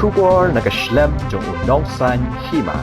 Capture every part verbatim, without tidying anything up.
Khubor na ka shlem jong u Nongsaiñ Hima.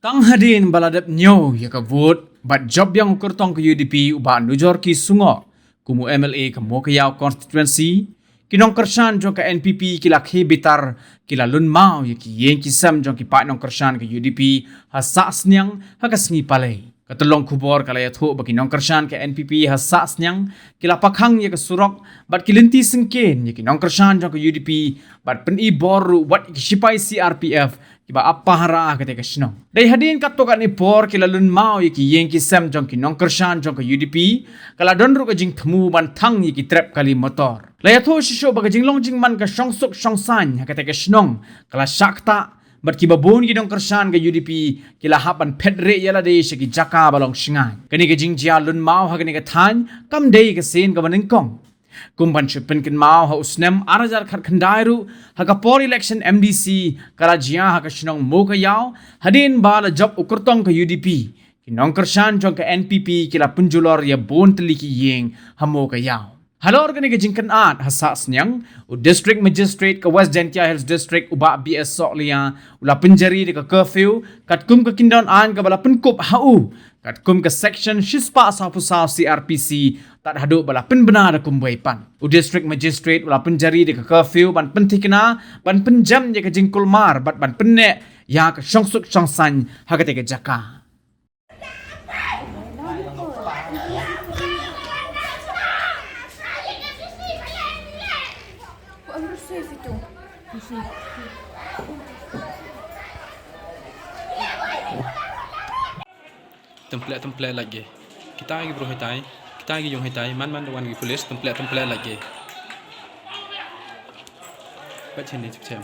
Tang hadien ba la dep ñiew ïa ka vote bad jop biang u kyrtong ka U D P u Bah Nujorki Sungoh kum u M L A ka Mowkaiaw constituency, ki nongkyrshan jong ka N P P ki la khie bitar, ki la lynmaw ïa ki ïing ki sem jong ki paid nongkyrshan ka U D P ha Sahsniang ha ka sngi Palei. Ka tyllong khubor ka la ïathuh ba ki nongkyrshan ka N P P ha Sahsniang ki la pakhang ïa ka surok bad ki lynti syngkien ïa ki nongkyrshan jong ka U D P bad pyni bor ruh wat ïa ki shipai C R P F kiba ap pahara ha katei ka shnong. Dei hadien katto katne por ki la lynmaw ïa ki ïing ki sem jong ki nongkyrshan jong ka U D P, ka la don ruh ka jingthmu ban thang ïa ki trep kali motor. La ïathuh shisha ba ka jinglong jingman ka shongsuk shongsaiñ ha katei ka shnong ka la shah ktah bad kiba bun ki nongkyrshan ka U D P ki la hap ban phet rieh ïa lade sha ki jaka ba long shngaiñ. Kane ka jingjia lynmaw ha kane ka thaiñ kam dei ka sien kaba nyngkong. Kum ban shu pynkynmaw, ha u snem ar hajar khatkhyndai ruh, ha ka por election M D C ka la jia ha ka shnong Mowkaiaw, hadien ba la jop u kyrtong ka U D P, ki nongkyrshan jong ka N P P ki la pynjulor ïa bun tylli ki ïing ha Mowkaiaw. Halor kane ka jingkynad ha Sahsniang, u District Magistrate ka West Jaintia Hills District u Bah B S Sohliya u la pynjari da ka curfew katkum ka kyndon aiñ kaba la pynkup ha u katkum ka section shispah sawphew saw C R P C tad haduh ba la pynbna da kumwei pat. U District Magistrate u la pynjari da ka curfew ban pynthikna ban pynjem ïa ka jingkulmar bad ban pynneh ïa ka shongsuk shongsaiñ ha katei ka jaka. Tympleh tympleh lait ge. Kita ki briew hitai, kita ki ïung hitai, man man da wan ki police, tympleh tympleh lait ge. Pat chini chip chem.